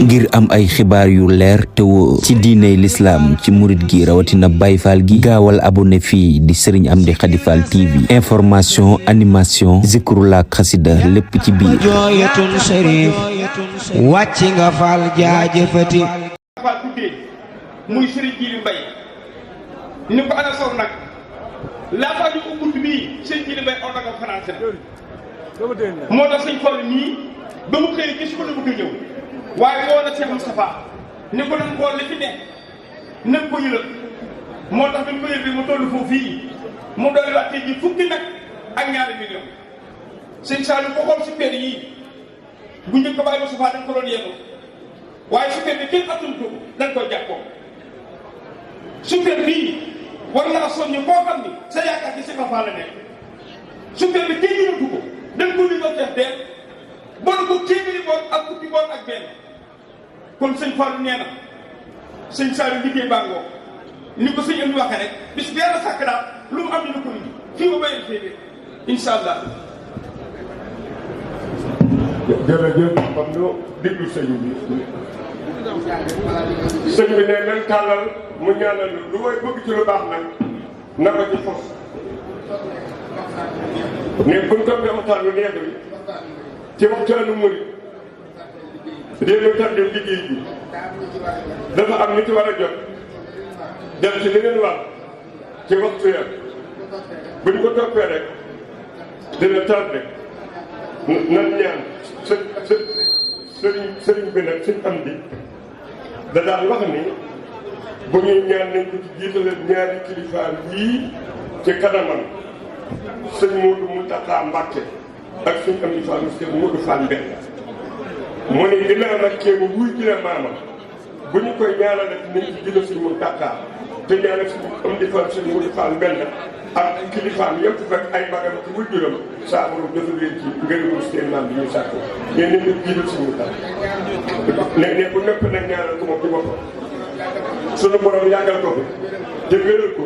ngir am ay xibaar yu leer te wóor ci diiney lislaam ci murit gi rawatina Baay Faal gi gaawal abonné fii di Serigne Amdy Khady Fall TV. information animation zikrullah xasida lépp ci biir. jooyatun sharif wàcc nga Fall jaajëfati. Fall tuddee muy Serigne Djily Mbaye ni ko ana sow nag laataa ñu ko bunt bii Serigne Djily Mbaye on nga français moo tax sëñ Fall nii ba mu xëyee gis ko na bëgg a ñëw waaye woo na Cheikh Moustapha ni ko nañ xool li fi nekk nañ ko yëlal moo tax dañ ko yël bi mu toll foofu fii mu doy wax tey ji fukki nag ak ñaari million sëñ Saliou ko xool super yii bu njëkk ko bàyyi Moustapha dañ ko doon yebal waaye super bi kenn atul ko dañ koy jàppoo super bii war naa soññ koo xam ni sa yaakaar ci Cheikh Fall la nekk super bi kenn yëngatu ko dañ ko di ko def dee bon ko téeméeri boon ak fukki boon ak benn kon sëñ Fallou nee na sëñ Saliou liggéey bàngoo ni ko sëñ Amdi waxee rek bis bi yàlla sàkk daal lu mu am dina ko indi fii ba bayal féete incha allah. jërëjëf kon ñu déglu sëñ bi sëñ bi ne nañ tàllal mu ñaanal lu may bëgg ci lu baax nag na ko ci fos ne buñ toppee waxtaan lu neex bi ci waxtaanu murit déedéet tardé liggéey bi dafa am nit war a jot def ci li ngeen wax ci waxtu ya buñ ko toppee rek dina tardé nan ñaan sëriñ bi nag sëñ Amdi da daan wax ni bu ñuy ñaan nañ ko ci jiitaleen ñaari kilifaam yii ci kanamam sëñ Modou Mountakha Mbacké ak sëñ Amdi Fall sëñ Modou Fall Mbène mu ne dinaa nag kéemu wuy ji la maamam bu ñu koy ñaanal rek nañ ci jëlee sëñ Mountakha te ñaanal sëñ Amdi Fall sëñ Modou Fall Mbène ak kilifaam yëpp fekk ay magam ci wujjuram saa borom dafa leen ci ngërëmul seen maam bi ñuy sàkku ne nañ leen jiital sëñ Mountakha ne bu nëpp nag ñaanal ko moom ci boppam sunu borom yàggal ko fi te wéral ko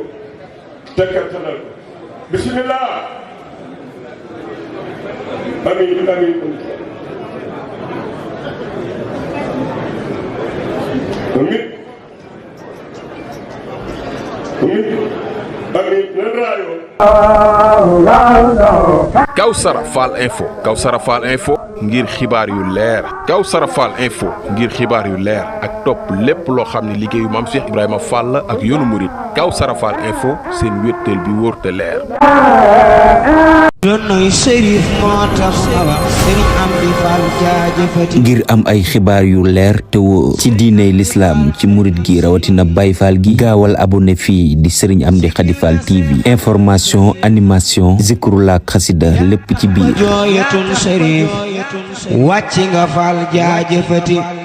te kattanal ko bismillah amiin amiin amiin amiin nan raayoo Kawsara Fall Info Kawsara Fall Info ngir xibaar yu leer Kawsara Fall Info ngir xibaar yu leer ak topp lépp loo xam ne liggéeyu Maam Cheikh Ibrahima Fall ak yoonu murit Kawsara Fall Info seen wéttal bi wóor te leer. ngir am ay xibaar yu leer te wóor ci diiney lislaam ci murit gi rawatina Baay Faal gi gaawal abonné fii di Serigne Amdy Khady Fall TV. information animation zikrullah xasida lépp ci biir. jooyatun sharif wàcc nga Fall jaajëfati.